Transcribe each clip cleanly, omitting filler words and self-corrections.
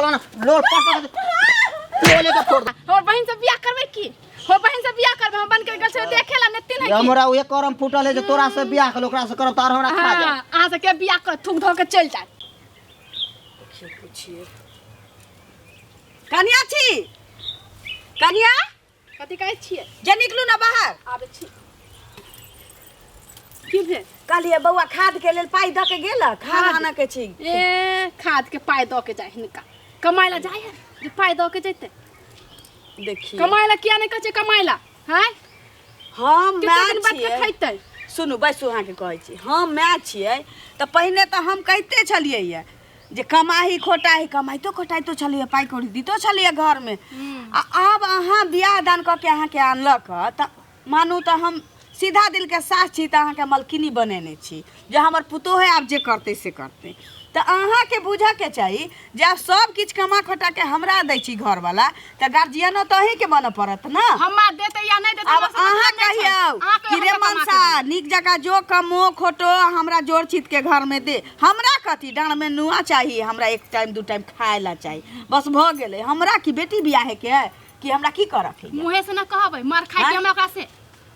ना लोल पट पट लोले के फोड़ दे। हमर बहिन से बियाह करबै की? हमर बहिन से बियाह करबै, हम बन के गेल छलियै देखे ला नेतिन है की? हमरा उहे करम फूटल है जे तोरा से बियाह कर ओकरा से करब त आर हमरा खा जाए। हाँ, अहाँ सबके बियाह कर थूक धो के चलि जाए। देखियौ पूछिए कनिया छी कनिया। कथी कहै छियै? जे निकलू ना बाहर। आबै छी। की भेल? कहलियै बौआ खाद के लेल पाइ दऽ के गेल, खाद आनऽ के छी। ए खाद के पाइ दऽ के जाइ हिनका, कमाइ ला जाइ है जे पाइ दऽ के जैते। देखिए कमाइ ला किया नहि कहै छै कमाइ ला? हैं हम कते माय दिन बैठ के छियै। खैतै? सुनू बैसू, अहाँके कहै छी हम माय छियै तऽ पहिने तऽ हम कहिते छलियै यऽ जे कमाही खोटाही, कमाइतो खोटाइतो छलियै, पाइ कौड़ी दितो छलियै घरमे। आ आब अहाँ बियाह दान कऽ के अहाँके आनलक हँ तऽ मानू तऽ हम सीधा दिलके सास छी तऽ अहाँके मलकिनी बनेने छी जे हमर पुतोहे आब जे करतै से करतै। तऽ अहाँके बुझऽके चाही जे आब सब किछु कमा खोटाके हमरा दै छी घरवला तऽ गार्जियनो तऽ अहीँके बनऽ पड़त ने। हमरा देतै या नहि देतै आब हमरा से मतलब अहाँ नहि छै। कहियौ अहाँ कि कहियौ रे हमरा कमा के मनसा दे। नीक जकाँ जो कमो खोटो हमरा जोड़ चित के घर में दे। हमरा कथी डाँड़ में नुआ चाही, हमरा एक टाइम दू टाइम खाए ला चाही, बस भऽ गेलै। हमरा की बेटी बियाहे के है कि हमरा की करऽ के है? मुँहे से ना कहबै मार खाइ के आँय? हमरा ओकरा से।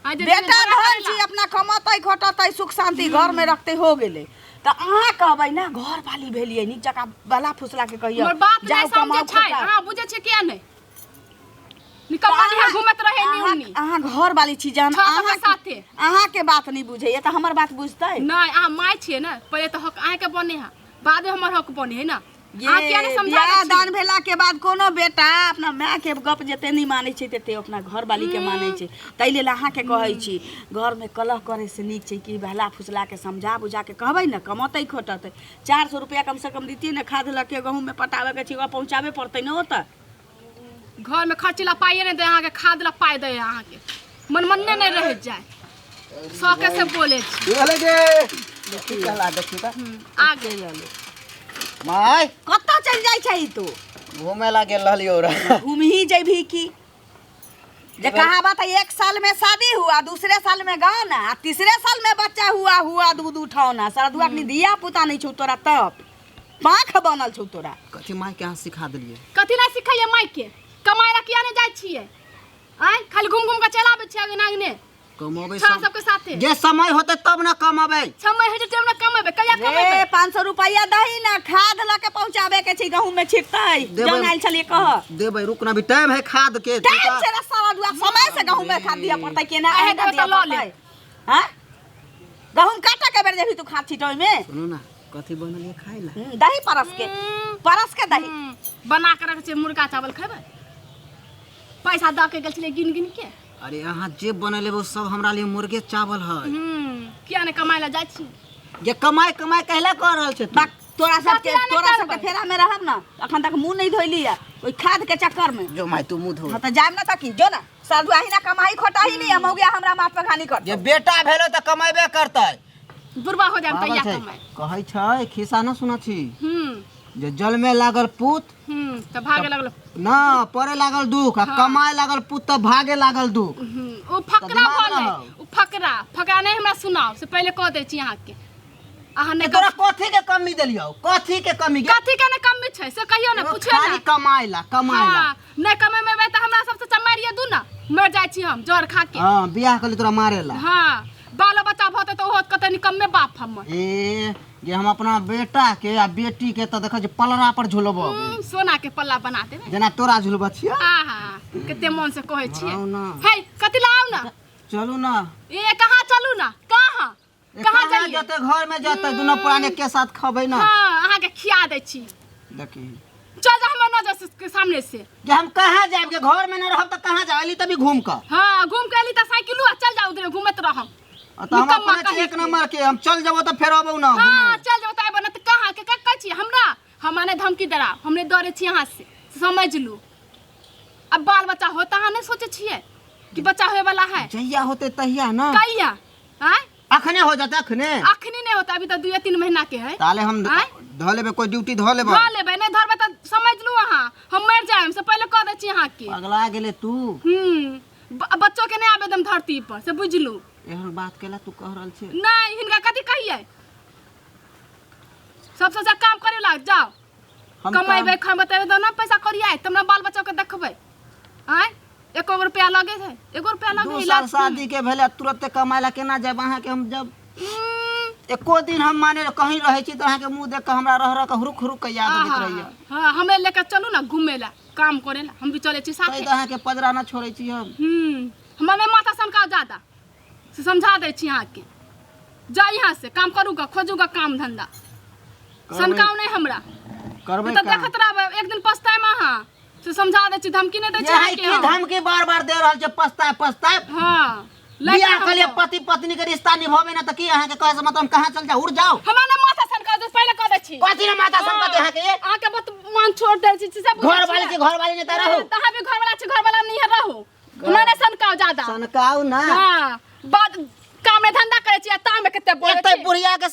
आइ जे बेटा झगड़ा धन करेला। छी अपना कमतै खोटतै सुख शांति घर में रखतै हो गेलै। तऽ अहाँ कहबै ना घर वाली भेलियै नीक जकाँ बला फुसला के कहियौ हमर बात जाउ नहि समझै कमाउ छै। खोटाउ। अहाँ बुझै छियै किया नहि? निकम्मा तऽ नहीं घूमत रहे नी उनी। अहाँ घर वाली छी जहन छह सबके अहाँ साथे। अहाँके बात नहि बुझैया तऽ हमर बात बुझतै? नहि, अहाँ माय छियै ने, पहिले तऽ हक अहाँके बने है, बाद में हमर हक बने है ना। ये अहाँ किया नहि समझाबै बियाह छियै? दान भेला के बाद कोनो बेटा अपना माय के गप जते नहि मानै छै तते अपना घर वाली के मानै छै। ताहि लेल अहाँके कहै छी घर में कलह करे से नीक छै कि बहला फुसला के समझा बुझा के कहबै ने कमतै खोटतै। 400 रुपया कम से कम दितियै ने खाद लऽ के गहूँम में पटाबे के छै, ओकरा पहुँचाबे पड़तै ने ओतऽ। घर में खर्च ला पाइए नहीं दे अहाँके, खाद ला पाइ दे अहाँके, मन मन्ने नहीं रह जाए शौके से बोले छी। की भेलै गे? देखी कहला देखी तऽ। आ गेल। माय कतऽ चलि जाइ छै तू? घूमे ला गेल रहलियौ रह। घूमही जेबही की? जे कहावत है एक साल में शादी हुआ दूसरे साल में गाना आ तीसरे साल में बच्चा हुआ हुआ दूध उठौना। सरदुआ अखनी धिया पुता नहीं छौ तोरा तब पाँख बनल छौ तोरा। कथी माय के अहाँ सिखा देलियै? कथी ला सिखैयै माय के? कमाय ला किया नहीं जाइ छियै? आँय खाली घूम घूम के चलि आबै छियै अंगना अंगने। कमोबै छौड़ा सबके साथे। जे समय होतै तब ने कमबै। समय हेतै तब ने कमेबै, कहिया कमेबै? रे 500 रुपया दही ना खाद लऽ के पहुँचाबे के छै, गहूँम में छिटतै। देबै। जौन आयल छलियै कह। देबै, रुक ना अभी टाइम है खाद के। टाइम छै रे साला दुआ, समय से गहूँम में खाद दिअ पड़तै केना अहे एहिना देबै दिअ तऽ लऽ पड़तै? लेब। हाँ गहूँम काटऽ के बेर जेबही तू खाद छिटै ओहिमे। सुनू ना कथी बनल है खाइ ला? दही परस के, परस के दही बना के रखै छियै। मुर्गा चावल खेबै? पैसा दऽ के गेल छलियै गिन गिन के। अरे अहाँ जे बनेले वो सब हमरा लिए मुर्गे चावल है। किया नहि कमाइ लए जाइ छी? जे कमाइ कमाइ कहला कह रहल छै तू? बक, तोरा सबके कथी ला नहि तोरा सबके करबै? फेरा में रहब ना अखन तक मुंह नहीं धोइली है ओहि खाद के चक्कर में। जो माय तू मुंह धो। हाँ तऽ जायब ना तऽ की जो ना साधु आही ना कमाई खोटाही नहीं हम हो गया हमरा माथ पर घानी कर। जे बेटा भेलो तऽ कमेबे करतै। बुढ़बा हो जायब पागल तैया छै। कमाइ। कहै छै खिस्सा न सुना छी जे जल में लागल पूत तऽ भागे लागल ना पड़े लागल दुख आ कमाए लागल पूत तऽ भागे लागल दुख। ओ फकरा दिमाग भऽ गेलै। रहौ। ओ फकरा फकरा नहि हमरा सुनाउ से पहिले कह दै छी अहाँके। अहाँ नहि तोरा कथी के कमी देलियौ? कथी के कमी गे? कथी के नहि कमी छै से कहियौ ने, पूछियौ खाली ने। कमाए ला, कमाए ला। हाँ, नहि कमेबै तऽ हमरा सबसे चमारिये दू ना, मरि जाइ छी हम जर खा के। हाँ बियाह कली तोरा मारे ला। हाँ बालो बच्चा भते तऽ ओहो कते निकम्मे बाप हमर। ए जे हम अपना बेटा के आ बेटी के तऽ देखै छी पलरा पर झुलबो। सोना के पल्ला बना देबै जेना तोरा झुलबऽ छियै। आहा कते मन से कहै छियै। आउ ना। हे कथी ला आउ ना? चलू ना। ए कहाँ चलू ना? कहाँ ए, कहाँ जाइए? जते घर में जते दुनू प्राणी के साथ खबै ना। हाँ अहाँ के खिया दै छी। देखी चल जा हमर नजर के सामने से। जे हम कहाँ जायब के घर में न रहब तऽ कहाँ जायब? अली तभी घूम कऽ। हाँ घूम के अली तऽ साइकिलो आ चल जा उधरे घूमत रहब। आ तऽ हम निकम्मा अपने छी कहीं एक नंबर के, हम चल जेबो तऽ फेर अबौ ना हाँ घूमे। चल जेबो तऽ अयबो ना तऽ कहाँ के कहै छी हमरा? हमरा नहि धमकी डराउ, हम नहि डरै छी अहाँ से, समझ लू। अब बाल बच्चा होता अहाँ नहि सोचै छियै कि बच्चा होए वाला है? जहिया होतै तहिया ना। कहिया? आँय अखने हो जाते अखने? अखनी नहीं होता, अभी तो 2-3 महीना के है। ताले हम आँय? धऽ लेबै, कोई ड्यूटी धऽ लेबै। धऽ लेबै, नहि धरबै तऽ समझ लू अहाँ हम मरि जायब, से पहिले कह दै छी अहाँके। पगला गेलै तू। बच्चो के नहि आबे दम धरती पर, से बुझलू। एहन बात केला तू कह रहल छी? नहीं हिनका कथी कहियै? सबसे अच्छा काम करे लाग जाओ। हम कमेबै खमेबै तब ने पैसा कौड़ी आयत, तब ने बाल बच्चा के देखबै। आँय, एको गो रुपया लगे है? एगो रुपया लगे 2 है साल इलाज? शादी के भेलै, तुरंते कमाय ला केना जायब अहाँके? हम जब एको दिन हम माने कहीं रहै छी तऽ अहाँके मुँह देख कऽ हमरा रह रह कऽ हुरुक हुरुक कऽ याद अबैत रहैया। हाँ, हमे लेके चलू ना घूमे ला, काम करे ला, हम भी चले छी तै साथे। तऽ अहाँके पजरा न छोड़ै छी हम। हमर नहि माथा सनकाउ ज्यादा, से समझा दै छी अहाँके। जाउ यहाँ से, काम करू गा, खोजू गा काम धंधा। सनकाउ नहि हमरा। करबै तऽ काम। देखत रहबै, एक दिन पछतायब अहाँ, से समझा दै छी। धमकी नहि दै छी यहाँ अहाँके की हम। धमकी बार बार दे रहल छै, पछताए पछताए। हाँ, लड़का बियाह के लिए हमको। पति पत्नी के रिश्ता निभावे ना तऽ की अहाँके कहे से मतलब हम कहाँ चल जाउ, उड़ जाउ? हमरा नहि माथा सनकाउ, जे पहिले कह दै छी। कथी ने माथा सनकते अहाँके? अहाँके बहुत मान छोड़ दै छी से बुझै घर वाली छियै। के घर वाली नहि तऽ रहू। तऽ अहाँ भी घर वाला छी, घर वाला नहीं रहू। हमरा नहि सनकाउ ज्यादा। सनकाउ ना। हाँ, बात काम में धंधा करै छी आ तामे कते बोलै एक तऽ छी। बुढ़िया के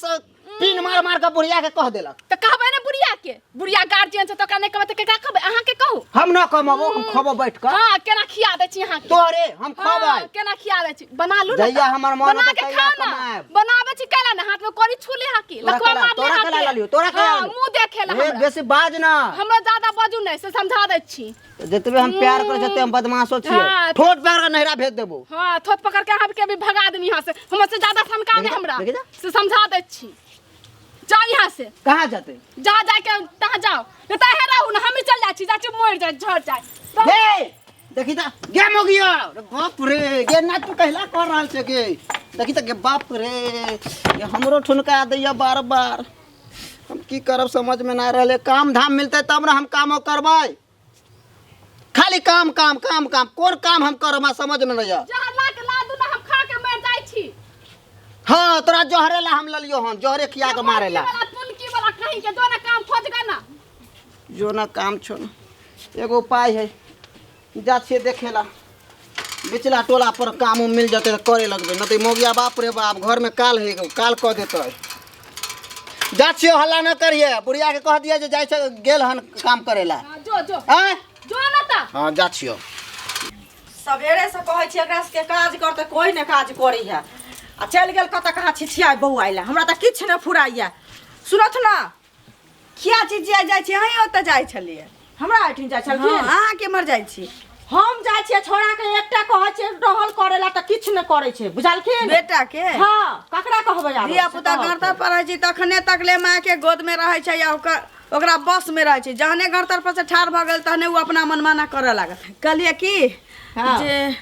पिन मार मार के बुढ़िया के कह देलक। तऽ कहबै ने बुढ़िया के, बुढ़िया गार्जियन छै, तऽ ओकरा नहि कहबै तऽ केकरा कहबै? अहाँके कहू। हम न कमबो, हम खबो बैठ कऽ। हाँ, केना खिया दै छी अहाँके? तोरे हम खबै। हाँ, केना खिया दै छी? बना लू ने जहिया तऽ। हमर मन बना होतै के तहिया खाउ ने। कमाएब। बनाबै छी कैला ने? हाथ में कौड़ी छू ले अहाँके, तोरा लकवा केला- मार ले तोरा केला अहाँके। ललियौ, तोरा केला हाँ, ललियौ। मुँह देखे ला ए, हमरा। बेसी बाज ना। हमरा ज्यादा बाजू नहि, से समझा दै छी। जतबे हम प्यार करै छियै, हम बदमाशो छियै। हाँ। ठोट पकड़ के नैहरा भेज देबो। हाँ, थोत पकड़ के अहाँ के भी भगा देब यहाँ से। हमरा से ज्यादा धमका देखी नहि जा, हमरा, देखी जा। से समझा दै छी। जाओ यहाँ से। कहाँ जाते? जहाँ जाके तहाँ जाओ, नहीं तो अहें रहू ना, हम ही चल जाइ छी। जाइ छी, मरि जाइ, झड़ जाइ। हे देखी त गे मोगिया, अरे बाप रे, गे ना तू कहला कर रहल छै गे। देखी त गे, बाप रे, ये हमरो ठुनका दैया बार बार। हम की करब समझ में ना रहले। काम धाम मिलते तब ना हम कामो करबै। खाली काम काम काम काम, कोन काम हम करब हमरा समझ में नहीं आ। जहर ला के ला दू ना, हम खा के मर जाइ छी। हाँ, तोरा जहरे ला हम ललियो हन, जहरे खिया के मारे ला। वाला तुनकी वाला कहीं के जो ना काम खोज गा ना। जो ना काम छो ना, एगो उपाय है। जा छियै देखेला बिचला टोला पर, काम उम मिल जतै तऽ करे लगबै, न तऽ मोगिया बाप रे बाप घर में काल है, काल कऽ देतै। जा छियै, हल्ला न करिए। बुढ़िया के कह दिए जे जाइ छै, गेल हन काम करे ला। हाँ, जो जो। आँय? जो ना तऽ। हाँ, जा छियौ। सवेरे से कहै छी एकरा सबके काज कर तऽ कोइ नहि काज करै है, आ चलि गेल कतऽ कहाँ छिछिया बौआइ लए। हमरा तऽ किछु नहि फुराइया। सुनथ ना। किया चिचिया जाइ छी? अहीं ओतऽ जाइ छलियै। हमरा एहिठाम जाइ छलखिन? हँ, अहाँ केम्हर जाइ छी? हम जाइ छियै छोड़ा के एकटा कहै छियै टहल करै ला तऽ किछु नहि करै छै, बुझलखिन? बेटा के? हँ, ककरा कहबै आब? धिया पुता से कहब। गरतर पर रहै छै तखने तकले माँ के गोद में रहै छै या ओकर ओकरा बस में रहै छै। जहने गरतर पर से ठाढ़ भऽ गेल तहने ओ अपना मनमाना करऽ लागल। कहलियै की जे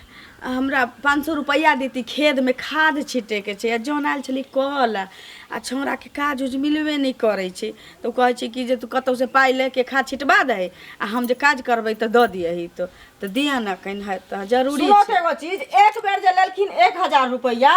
हमरा 500 रुपैआ देती, खेतमे खाद छिटैके छै, आ जन आयल छलै कल, आ छौँड़ाके काज उज मिलबे नहि करै छै, तऽ ओ कहै छै कि जे तू कतहुसँ पाइ लऽ के खाद छिटबा दही, आ हम जे काज करबै तऽ दऽ दिअही। तऽ दिअ ने कनि, है तऽ जरूरी सुनो छै। तऽ एगो चीज, एक बेर जे लेलखिन 1000 रुपैआ,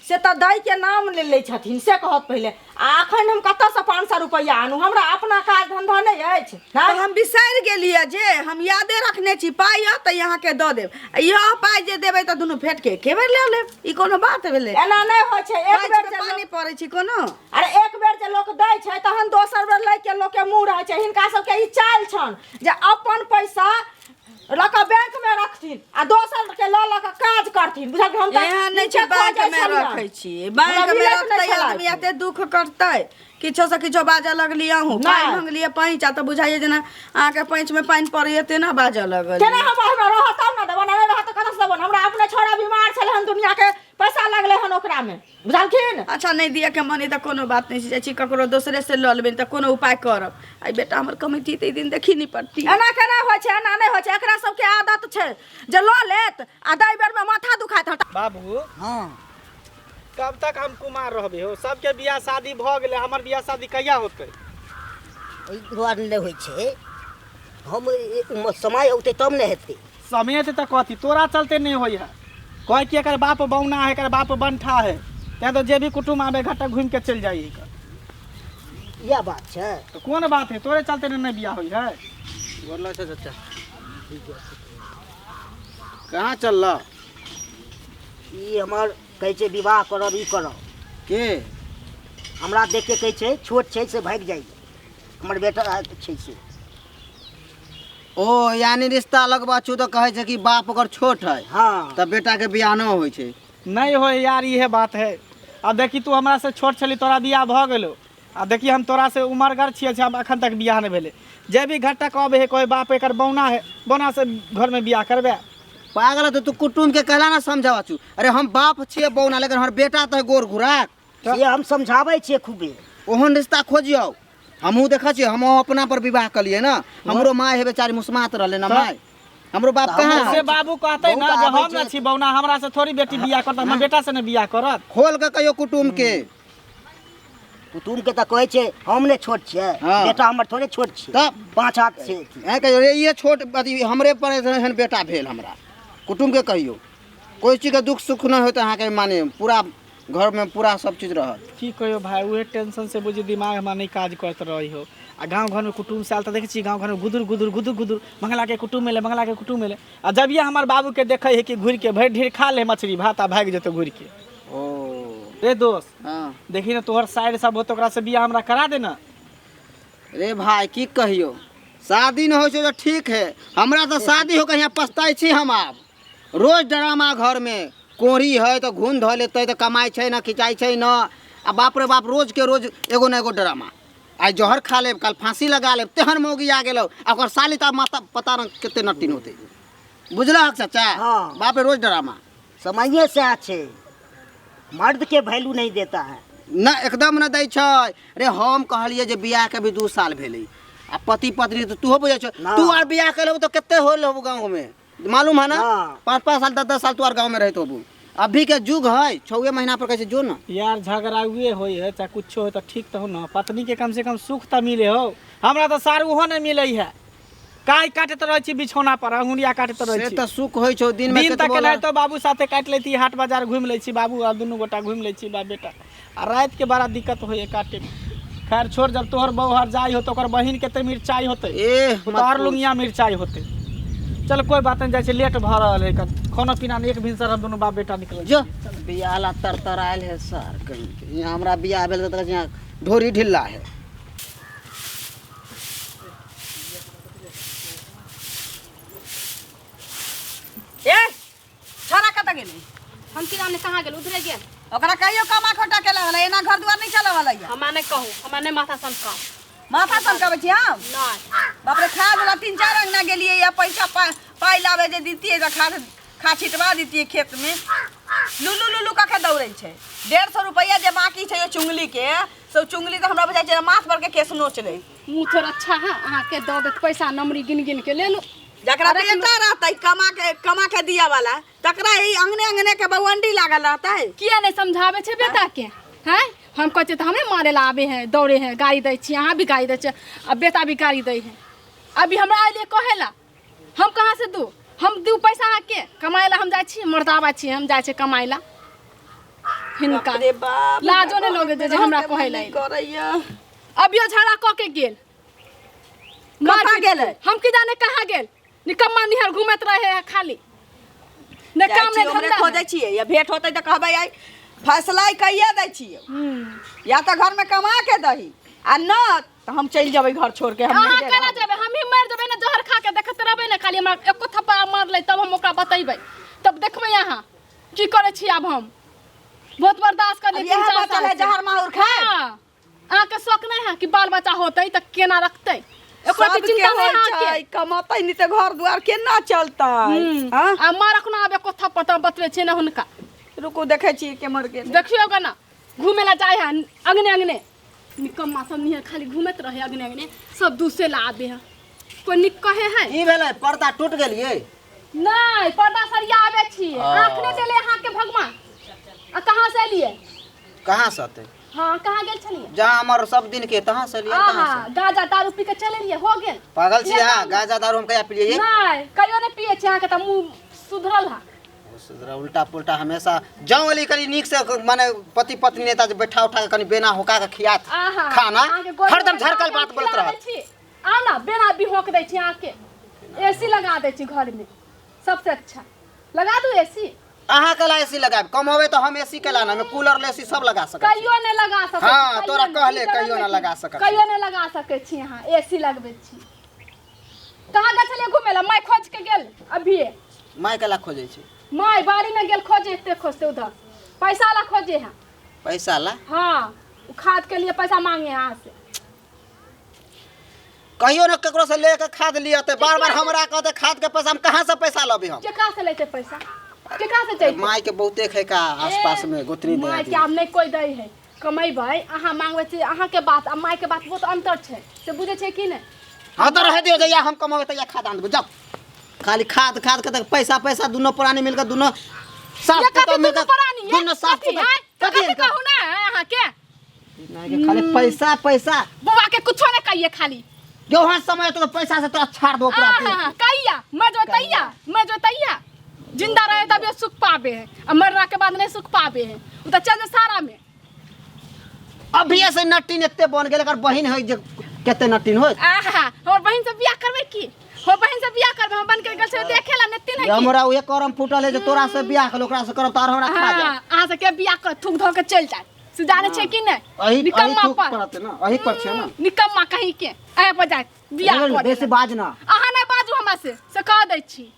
से तऽ दै के नाम ले लै छथिन, से कहत पहिले। आ अखन हम कतऽसँ 500 रुपैआ आनू? हमरा अपना काज धंधा नहि अछि? तऽ हम बिसरि गेलियै जे हम यादे रखने छी। पाइ यऽ तऽ अहाँके दऽ देब, आ इहो पाइ जे देबै तऽ दुनू फेटके एके बेर लऽ लेब। ई कोनो बात भेलै? एना नहि होइ छै। एक बेर जे पानि पड़ै छै कोनो। अरे, एक बेर जे लोक दै छै तहन दोसर बेर लै के लोकके मुँह रहै छै। हिनका सबके ई चालि छनि जे अपन पैसा लऽ कऽ बैंक में रखथिन आ दोसर के लऽ लऽ कऽ काज करथिन, बुझलखिन? हम तऽ एहन नहि छै नीचे बैंक खोजै में छलियनि। रखै छियै, बैंक हमरा में मिलैत नहि रखतै छलै। आदमी एते दुख करतै? किछो से किछो बाजऽ लगली अहूँ। पाइ नहि। मंगलियै पैंच, आ तऽ बुझाइए जेना अहाँके पैंच में पानि पड़ैए तेना बाजऽ लगल। केना हम, हमरा रहत तब ने देबनि, नहि रहत तऽ कतऽसँ देबनि? हमरा अपने छोड़ा बीमार छलै हन, दुनियाके पैसा लगलै हन ओकरामे, बुझलखिन? अच्छा, नहि दिअ के मन अइ तऽ कोनो बात नहि छै, जाइ छी ककरो दोसरे से लऽ लेबै, तऽ कोनो उपाय करब। आइ बेटा हमर कमैती तऽ ई दिन देखी नहि पड़ती। एना केना होइ छै? एना नहि होइ छै। एकरा सबके आदत छै जे लऽ लेत आ दै बेरमे माथा दुखाइत हट। बाबू। हाँ। कब तक हम कुमार रहबे हो? सबके बियाह शादी भऽ गेलै, हमर बियाह शादी कहिया होतै? ओहि दुआरे नहि होइ छै हम समय औतै तब ने हेतै। समय एतै तऽ कथी तोरा चलते नहि होइ है? कहै कि एकर बाप बौना है, एकर बाप बंठा है, तैं तो जे भी कुटुम्ब आबे घाटा घूमि के चलि जाइ एकर। इएह बात छै। तऽ कोन बात है? तोरे चलते ने नहि बियाह होइ है। गोर लगै छै चाचा। कहाँ चलल? ई हमर कहै छै विवाह करब, ई करब। के? हमरा देख के कहै छै छोट छै से भागि जाइ, हमर बेटा छै से। ओ यानी रिश्ता लगबा छु तऽ कहै छै कि बाप ओकर छोट है। हाँ। तऽ बेटा के बियाह न होइ छै। नहीं हो यार, इहे बात है। अब देखी, तू हमरा से छोट छली, तोरा बियाह भऽ गेलो, आ देखिए हम तोरा से उमरगर छियै से हम अखन तक बियाह नहि भेलै। जे भी घटक अबै है कोई बाप एकर बौना है, बौना से घर में बियाह करबे। पागल है तो तू कुटुम्ब के कहला ना समझावा छु। अरे हम बाप छियै बौना, लेकिन हमर बेटा तो है गोर घुराक। से हम समझाबै छियै खूबे। ओहन रिश्ता खोजियौ। हमहूँ देखै छियै, हमहूँ अपना पर विवाह कलियै ना, हमरो माय है बेचारी मुसमात रहलै ना माय, हमरो बाप कहाँ से है? बाबू कहते ना बहुत जे आबै हम ना छै। छी बौना, हमरा से थोड़ी बेटी बियाह करत, हमर बेटा से ने बियाह करत। खोल के कहियो कुटुम्ब के। कुटुम्ब के तऽ कहै छै हम ने छोट छियै, हाँ। बेटा हमर थोड़े छोट छै, तब? 5 हाथ छै। ऐं कहियो रे ये छोट अथी हमरे पर एहन बेटा भेल हमरा। कुटुम्ब के कहियो कोइ चीज के दुख सुख नहि होत अहाँके, माने पूरा घर में पूरा सब चीज रहत। की कहियो भाई, उहे टेंशन से बुझी दिमाग हमरा नहीं काज करत रही हो। आ गाँव घर में कुटुम्ब से आयल तऽ देखै छी गाँव घर में गुदुर गुदुर गुदुर गुदुर मंगला के कुटुम्ब एलै, मंगला के कुटुम्ब एलै। आ जब ये हमर बाबू के देखै है कि घुरि के भरि ढेर खा ले मछली भात आ भागि जेतौ घुरि के। ओ रे दोस्त, हाँ देखी ना तोहर साइड सब होतो, ओकरा से बियाह हमरा करा दे ना। रे भाई की कहियो, शादी न होइ छै तऽ ठीक है, हमरा तऽ शादी हो के यहाँ पछताइ छी हम। आब रोज ड्रामा घर में, कोरी है तऽ घून धऽ लेतै तऽ कमाइ छै ना, खिंचाइ छै ना, आ बाप रे बाप रोज के रोज एगो न एगो ड्रामा। आइ जहर खा लेब, कल फांसी लगा लेब, तेहन मौगी आ गेलौ। आ ओकर साली तऽ माता पता न कते नटिन होतै, बुझलहक चाचा? हाँ। बाप रे रोज ड्रामा। समये से छै, मर्द के वैल्यू नहीं देता है न, एकदम न दै छै। रे हम कहलियै जे बियाह के भी 2 साल भेलै आ पति पत्नी तऽ तूहो बुझै छौ, ना। तू आर बियाह केलहु तऽ कते होल होबू गाँव में, मालूम है ना? हाँ। 5-5 साल 10-10 साल तू आर गाँव में रहत होबू। अभी के युग है, 6 महीना पर कहै छै जो ना। यार झगड़ा उहे होई है चाहे कुछो हो तऽ ठीक तऽ हो ना, पत्नी के कम से कम सुख तऽ मिले हो। हमरा तऽ सार उहो नहीं मिले है, काय काटैत रहै छी बिछौना पर, अंगुरिया काटैत रहै से छी। तऽ सुख होइ छौ दिन में दिन तक कतबो केनाहितो बाबू साथे काटि लै छी, हाट बाजार घुमि लै छी बाबू आ दुनू गोटा घुमि लै छी बाप बेटा, आ राति के बड़ा दिक्कत होइए काटे में। खैर छोड़, जब तोहर बौहर जाइ हो तो ओकर बहिन के ते मिरचाई होतै, एह, ओ मत तऽ आर पूछ। लुंगिया मिरचाई होतै। चल कोई बात नहीं, जाइ छै लेट भऽ रहल है, खाना पीना नहि, एक भिनसर हम दुनू बाप बेटा निकलल जो छियै। बियाह ला तर तर आयल है सर, कहीं के। यहाँ हमरा बियाह भेल तऽ यहाँ ढोरी ढिल्ला है। ए छोरा कतऽ गेलै? हम की जाने कहाँ गेल, उधरे गेल। ओकरा कहियो कमा खोटा के लगल, एना घर दुआर नहीं चलावल है। हमरा नहीं कहू, हमरा नहीं माथा सनकाउ। माथा सनकाबै छी हम? नहीं। बाप रे, खाद वाला 3-4 अंगना गेलियै या पैसा पाइ लाबै जे दितियै तऽ खाद खा छिटवा दितियै खेत में। लुलु लुलु कऽ के दौड़ै छै। 150 रुपैआ जे बाकी छै चुंगली के, से चुंगली तऽ हमरा बुझाइ छै माथ पर के केस नोच लै। मुँह थोड़ा अच्छा है अहाँके, दऽ देत पैसा नमरी गिन गिन के ले लू। जकरा बेटा रहतै कमा के दिया वाला, तकरा ई अंगने अंगने के बवंडी लागल रहतै। किया नहीं समझाबै छै बेटा के? हैं हम कहै छियै तऽ हमरे मारे ला आबै है, दौड़े है, गाली दै छी, अहाँ भी गाली दै छियै आ बेटा भी गाली दै है। अभी हमरा अयलियै कहै ला, हम कहाँ से दू? हम दू पैसा अहाँके कमाइ ला हम जाइ छी, मर्दाबा छी, हम जाइ छी कमाइ ला। हिनका बाप रे बाप, लाजो नहि लगै छै जे हमरा कहै ला। करैया अभियो झगड़ा कऽ के गेल। कहाँ गेलै? हम की जाने कहाँ गेल, निकम्मा निहर घूमैत रहे है खाली, ने जाइ काम छियै, ने ओकरे धंधा। खोजै छियै, या भेंट होतै तऽ कहबै आइ फैसला कहिया दै छियै, या तऽ घरमे कमा के दही आ न तऽ हम चलि जेबै घर छोड़ के। हम अहाँ नहि केना रहब। जेबै? हमही मरि जेबै ने जहर खा के, देखैत रहबै ने खाली। हमरा एको थप्पा मारलै तब हम ओकरा बतेबै, तब देखबै अहाँ की करै छी। आब हम बहुत बर्दाश्त करलियै अब इएह 3-4 बचल है साल से। जहर माहुर खाए। हाँ, अहाँके शौक नहि है कि बाल बच्चा होतै तऽ केना रखतै, एकरा सबके चिंता नहि होइ अहाँके। छै, कमतै नहि तऽ घर दुआर केना चलतै? हाँ? आ मार अखनो आब एको थप्पड़ तऽ बतबै छियै ने हुनका। रुकू देखै छियै केम्हर गेलै। देखियौ गे ना, घूमे ला जाइ है अंगने अंगने, निकम्मा सब निहर खाली घूमैत रहे अंगने अंगने, सब दूसरे ला आबे है, कोई निक कहे है। की भेलै? पर्दा टूट गेलियै? नहीं, पर्दा सरिया आबे छी, आँख नहि देले अहाँके भगवान। आ कहाँ से एलियै? कहाँ से अतै? हाँ कहाँ गेल छलियै? जहाँ हमर सब दिन के तहाँ से एलियै। कहाँ से? गाजा दारू पी के चलि एलियै, हो गेल। पागल छी अहाँ? गाजा दारू हम कहिया पिलियै? नहीं, कहियो नहि पियै छी अहाँके तऽ मुँह सुधरल है। सुधरल उल्टा पुल्टा हमेशा जाऊँ अली कनी नीक से, माने पति पत्नी नेता जे बैठा उठा के कनी बेना होका के खियात आहा, खाना, अहाँके गोड़ हरदम गोड़ झरकल खिला बात बोलत दै रहत। छी। आउ ना, बेना भी होक दै छी अहाँके, एसी लगा दै छी घर में, सबसे अच्छा लगा दू एसी। अहाँ के ला एसी लगाब, कमावे तो हम एसी के लाना, हम कूलर ले एसी सब लगा सकै छी। कहियो नहि लगा सकै छी, हाँ, कहियो तोरा नहि, कहले ई जगह कहियो नहि ना लगा सकै छी। कहियो नहि लगा सकै छी अहाँ, एसी लगबै छी। कहाँ गेल छलियै घुमै ला? माय खोज के गेल अभिये। माय के ला खोजै छै? माय बाड़ी में गेल खोजे, एते खोजते उधर पैसा ला खोजे है। पैसा ला? हाँ, खाद के लिए पैसा मांगे अहाँ से। कहियो ना केकरो से लेके खाद लिया ते बार बार हमरा कहते खाद के पैसा, हम कहाँ से पैसा लबे हम? केकरा से लेते पैसा, केकरा से जैते? माय के बहुते है का आसपास में गोतनी दे माय के आब नहीं कोई दै है, कमेबै अहाँ मांगबै छी अहाँ के बात आ माय के बात बहुत अंतर छै, से बुझै छै कि नहि? हाँ तो रह दियो, जहिया हम कमाबै तहिया खाद आन देबै। जाओ खाली खाद खाद के पैसा पैसा दोनों प्राणी मिलकर दोनों सास ये पुतोह कथी मिलकर दुनू प्राणी ये? दोनों सास कथी पुतोह है? कथी कथी कहू ना अहाँ के? नहीं के खाली पैसा पैसा। बौआ के कुछो नहीं कहिए खाली। जो हाँ समय तो पैसा से तोरा छाड़ दो पूरा। आहा, कहिया मर जो तैया, मर जो तैया जिंदा रहे तब ये सुख पाबे है, आ मरला के बाद नहीं सुख पाबे है, उ तो चल सारा में। अभी से नटीन एते बन गेल, एकर बहिन है जे केते नटीन होय। आहा, हमर बहिन से बियाह करबै की? हमर बहिन से बियाह करबै, हम बन के गेल छै देखे ला नटीन है की? हमरा उहे करम फूटल है जे तोरा से बियाह कर ओकरा से करब त आर हमरा खा जाए। हाँ, अहाँ से के बियाह कर थूक धो के चल जाए, से जाने छै कि नहीं? अही अही निकम्मा थूक पर। पड़त ना, अही पर छै ना। निकम्मा कहीं के अहे पर जाए बियाह कर। बेसी बाज ना। अहाँ नहीं बाजू हमरा से, से कह दै छी।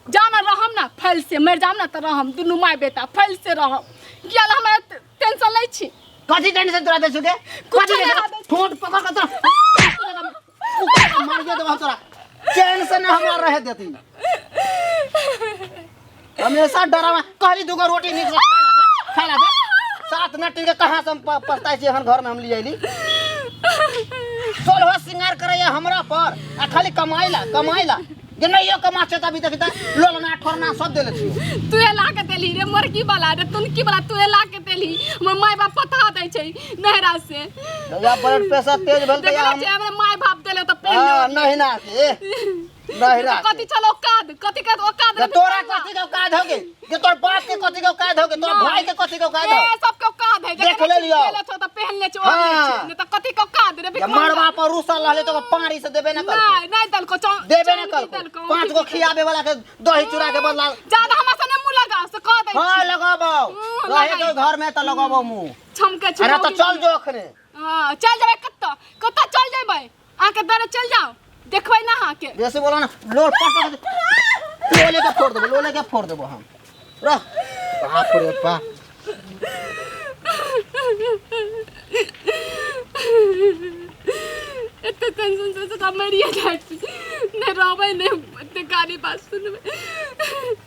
जाम ना रहम ना फैल से मर जाम ना त रहम दुनू माय बेटा फैल से रहम, किया ला हमरा टेंशन लै छी। कथी टेंशन तोरा दै छु के? कुछो कथी नहि टेंशन? दै छी। ठोंठ पकड़ के तोरा मार देबो हम तोरा, चैन से ना हमरा रहे देती। हमेशा डरावा, कहली दूगो रोटी नीक से खा ला दे, खा ला दे। सात नटी के कहाँ से हम पछताइ छी एहन घर में हम लिए अयली। सोलह श्रृंगार करैया हमरा पर आ खाली कमाइ ला कमाइ ला, जे नहियो कमा छै त अभी देखी त लोलना ठोरना सब देले छियो। तू ला के देली रे मुर्गी वाला रे तुनकी वाला, तू ला के देली, हमर माय बाप पठा दै छै नहरा से। या ब्लड प्रेशर तेज भेल त देखले छै हमर माय बाप देले त पेन हां नहीं ना के नहीं ना कथी छल औकात, कथी के औकात रे? तोरा कथी के औकात हो गेल? जे तोर बाप के कथी के औकात हो गेल, तोर भाई के कथी के औकात हो? ए सब के औकात है, देख ले लियो। देले छौ त पहन ले छौ, ओढ़ ले छौ, नहीं त कथी के औकात रे? या मरवा पर रुसल रहले तो पानी से देबे ना कर। नहीं नहीं दलको देबे ना कर, दलको पांच गो खियाबे वाला के दही चूरा के बदला ज्यादा हमरा से नहीं मुंह लगाओ से कह दै। हां लगाबो, रहे के घर में त लगाबो मुंह। छमके छौ। अरे त चल जो अखने। हां चल जेबै, कत कत चल जेबै? अहाँ के दरे चल जाओ, देखबै ना अहाँ के। बेसी बोलो ना, लोल पट पट लोले के फोड़ देबो, लोले के फोड़ देबो हम। रह बाप रे बाप। एते टेंशन से तऽ मरिए जाइ छी, नहि रहबै नहि एते गाली बात सुनबै,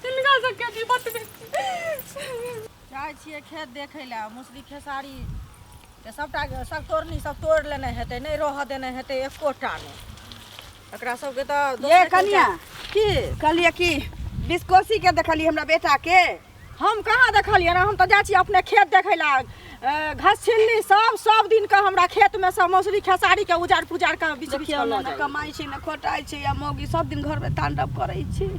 हिनका सबके भी बतबै। जाइ छियै खेत देखै लए, मौसरी खेसारी तऽ सबटा सब तोड़नी सब तोड़ि लेने हेतै, नहि रहऽ देने हेतै एकोटा नहि। एकरा सबके तऽ ये कनिया की कहलियै कि बिस्कोसी के देखलियै हमरा बेटा के? हम कहाँ देखलियै ना, हम तऽ जाइ छियै अपने खेत देखै लए। घास छिलनी सब सब दिन के हमरा खेत में सब मौसरी खेसारी के उजाड़ पुजाड़ के बीच बीच देखियौ के ने, लऽ ने जाइ। कमाइ छै ने खोटाइ छै, आ मौगी सब दिन घर में तांडव करै छै,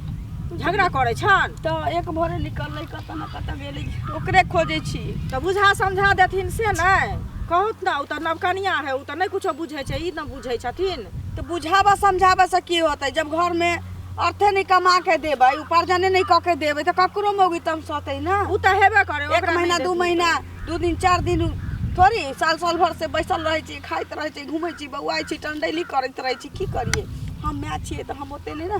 झगड़ा करै छन। तऽ एक भोरे निकललै कतऽ ने कतऽ गेलै, ओकरे खोजै छी। तऽ बुझा समझा देथिन से नहि कहूत ना, ओ तऽ नवकनिया है, ओ तऽ नहि कुछो बुझै छै, ई ने बुझै छथिन। तऽ बुझाबऽ समझाबऽ से की होतै जब घर में अर्थे नहीं कमा के देबै, उपार्जने नहीं कऽ के देबै तऽ ककरो मौगी तमसतै ना। ओ तऽ हेबे करे, एक महीना 2 महीना 2 दिन 4 दिन थोड़ी साल साल भर से बैसल रहै छी, खाइत रहै छी, घूमै छी, बौआइ छी, टंडैली करैत रहै छी। की करियै, हम माय छियै तऽ हम ओते नहि ने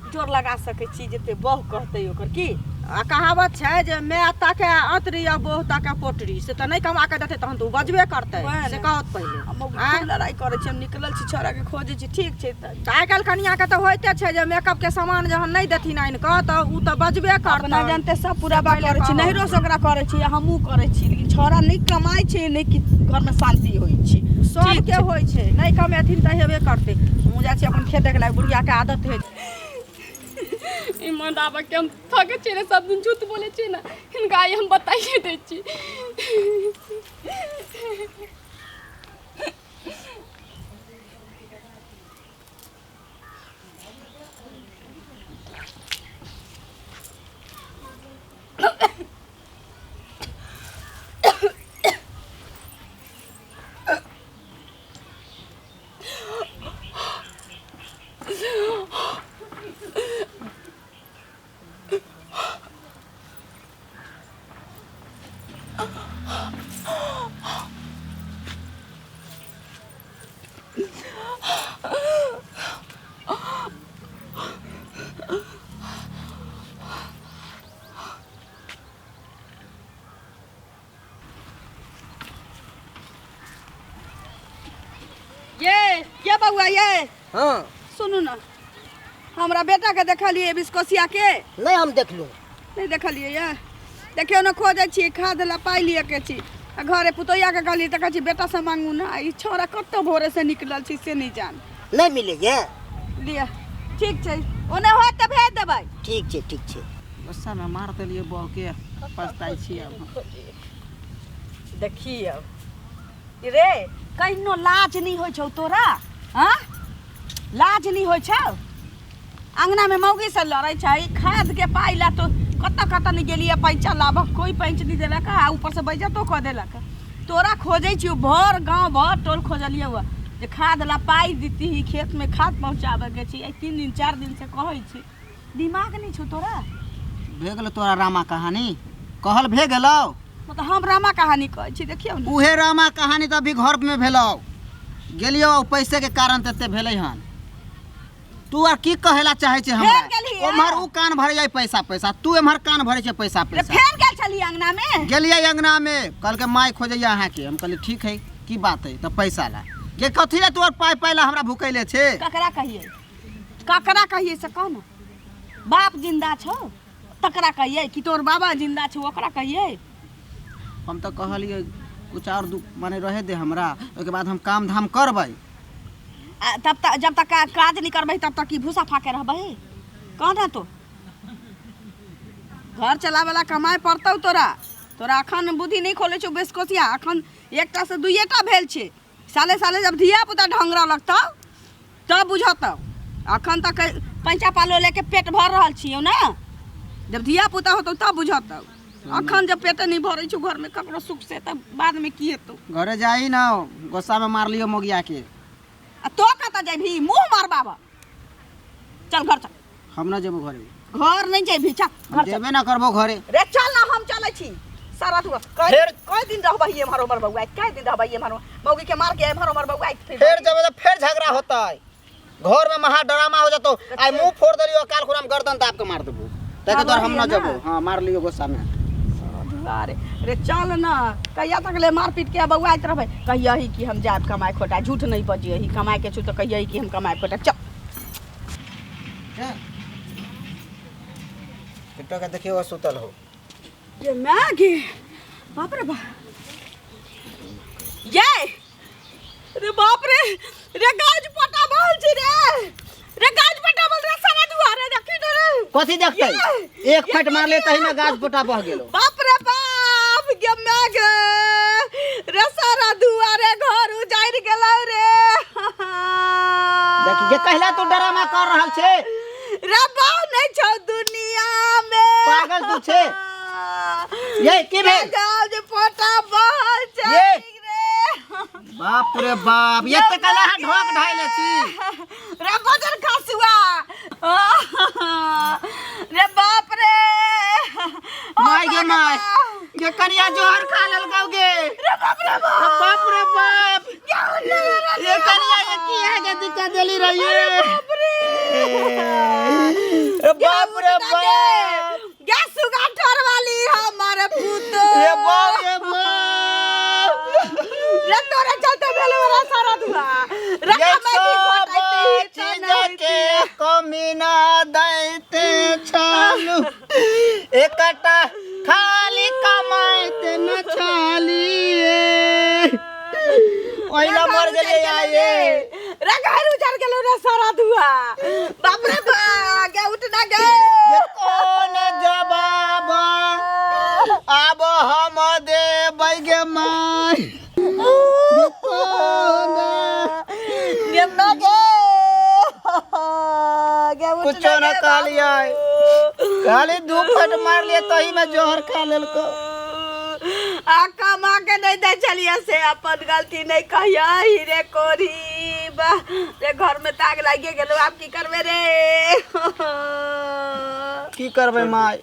जोर लगा सकै छी जते बहु कहतै ओकर। की आ कहावत छै जे माय ताके अतरी आ बहु ताके पोटरी, से तऽ नहि कमा के देतै तहन तऽ ओ बजबे करतै, वएह से ने। कहत पहिले। हम खूब लड़ाइ करै छी, हम निकलल छी छौड़ा के खोजै छी। ठीक छै तऽ आइ काल्हि कनिया के तऽ होइते छै जे मेकअप के सामान जहन नहि देथिन आनि कऽ तऽ ओ तऽ बजबे करतै। अपना जानते सब पूरा बात करै छी, नैहरो से ओकरा करै छी, हमहूँ करै छी, लेकिन छौड़ा नहि कमाइ छै, नहि कि घर में शांति होइ छै। सबके होइ छै, नहि कमेथिन तऽ हेबे करतै। हमहूँ जाइ छी अपन खेत देख लए, बुढ़िया के आदत होइ छै। ई मर्दाबा के हम थकै छियै रे, सब दिन झूठ बोलै छियै ने, हिनका आइ हम बताइए दै छी। हँ। सुनू ने, हमरा बेटाके देखलियै बिस्कोसिया के? नहि, हम देखलहुँ नहि। देखलियै ये? देखियौ ने, खोजै छियै, खाद ला पाइ लिअ के छी आ घरे पुतोहियाके कहलियै तऽ कहै छी बेटासँ मांगू ने। आ ई छौड़ा कतऽ भोरेसँ निकलल छी से नहि जान। नहि मिलैए। लिअ, ठीक छै, ओने होत तऽ भेज देबै। ठीक छै, ठीक छै। गुस्सामे मार देलियै बहके, पछताइ छी आब हम। देखियौ रे, कहिनो लाज नहि होइ छौ तोरा? हाँ, लाज नहि होइ छौ? अङ्गनामे मौगी से लड़ै छै खादके पाइ ला। तो कतऽ कतऽ नहि गेलियै पैंचा लाबऽ, कोइ पैंच नहि देलक आ ऊपरसँ बेइज्जतो कऽ देलक। तोरा खोजै छियौ, भर गाँव भर टोल खोजलियौ जे खाद ला पाइ दितही, खेतमे खाद पहुँचाबऽके छै। आइ 3 दिन 4 दिनसँ कहै छी, दिमाग नहि छौ तोरा? भे गेलो तोरा रामा कहानी कहल, भे गेलौ। मतलब हम रामा कहानी कहै छी? देखियौ ने। उहे रामा कहानी तऽ अभी घरमे भेलौ। गेलियौ, पैसे के कारण तऽ एते भेलै हन। तू आर की कहेला चाहै छै हमरा? फेर गेलही? ओम्हर उ कान भरे जाइ पैसा पैसा, तू एम्हर कान भरे छै पैसा रे। पैसा। फेर गेल छली अंगनामे? गेलियै अंगनामे, कहलकै माय खोजैया अहाँके। हम कहलियै ठीक है, की बात है? तऽ पैसा ला गे। कथी ला तू आर पाइ पाइ ला हमरा भुकैले छै? ककरा कहियै, ककरा कहियै से कह ने। बाप जिंदा छौ तकरा कहियै कि तोर बाबा जिंदा छौ ओकरा कहियै? हम तऽ कहलियै कुछ और दू माने रहे दे हमरा, ओहिके बाद हम काम धाम करबै। आ तब तक, जब तक काज नहीं करबै तब तक ई भूसा फाके रहबै? कह ना तो, घर चलावे ला कमाए पड़तौ तोरा। तोरा अखन बुद्धि नहीं खोले छौ बेसकोसिया। अखन एकटा से दुइएटा भेल छै, साले साले जब धिया पुता ढंगरा लगतौ तब बुझतौ। अखन तक पैंचा पालो लेके पेट भर रहल छियौ ने, जब धिया पुता होतौ तब बुझतौ। अखन जब पेटे नहीं भरै छौ घरमे ककरो सुख से तब बादमे की हेतौ? घरे जाही ना, गुस्सामे मारलियो मोगिया के। आ तो कतऽ जेबही? मुँह मार बाबा, चल घर चल। हम ना जेबो घरे। घर नहीं जेबही? चल हम घर चल। जेबे ना करबो घरे। रे चल ना, हम चलै छी सारा तू कई फेर- कई दिन रहबही एम्हर ओम्हर बौआइत, कई दिन रहबही एम्हर मौगी के मार के एम्हर ओम्हर बौआइत फिर? फेर जेबे तऽ फेर झगड़ा होतै घर में, महा ड्रामा हो जतो। आइ मुंह फोड़ देलियो, काल खुना हम गर्दन दाब के मार देबो। ताके तोर हम ना जेबो। हाँ, मार लियो गुस्सा में। अरे रे, चल ना। कहिया तक ले मार पीट के बौआइत रहबै? कहियही कि हम जायब कमाए खोटा, झूठ नहीं बजियही। कमाए के छु तऽ कहियही कि हम कमाए खोटा। चल। टिकटॉक के देखियो, सुतल हो। ये मैं गे, बाप रे बाप, ये रे बाप रे, रे गाज पटा बहल छी रे, रे गाज पटा बहल रे सारा दुआरे, देखी ने रे। कथी देखतै? एक फट मारले तही में गाछ पोटा बह गेलो। बाप रे बाप, गे मैं गे, रे सारा दुआरे घर उजाड़ि गेलौ रे। देखी जे कहला तू ड्रामा कर रहल छे। रे बा, नहीं छौ दुनिया में। पागल तू छे। ये की भेल? गाज पटा बहल छै ये। रे। बाप रे बाप, ये तऽ कहला अहाँ ढोक ढाइले छी। रे बजर खसुआ रे, बाप रे। माय गे माय, ये कनिया जोहर खा लेलकौ गे। रे बाप रे बाप। बाप रे बाप, ये कनिया, ये की है के दिक्कत देली रहिए? बाप रे। रे बाप रे बाप। गे सुगा ठोर वाली हमर पुतो। ये बाप रे बाप। रे तोरे चलते भेल वाला सारा दुआ रे। ये कमाई भी सब घटाइते चीज के कमी ना दैते छलू, एकटा खाली कमाइते न छलिए, ओहिला मर गेलिए आये। रे घर उजर गेलो रे सारा दुआ, बाप रे बा, गे उठना गे। ये कौन जवाब आब हम देबै गे माय? ये कौन गे ना गे, गे उठना। कुछो न गे कहलियै। बाबू। खाली दू फट मार लिए तही में जहर खा लेलको। आ कमा के नहीं दे छलियै से अपन गलती नहीं कहिया रे कोरी। बा रे, घर में ताग लागिए गेलो, आब की करबे रे? की करबै माय?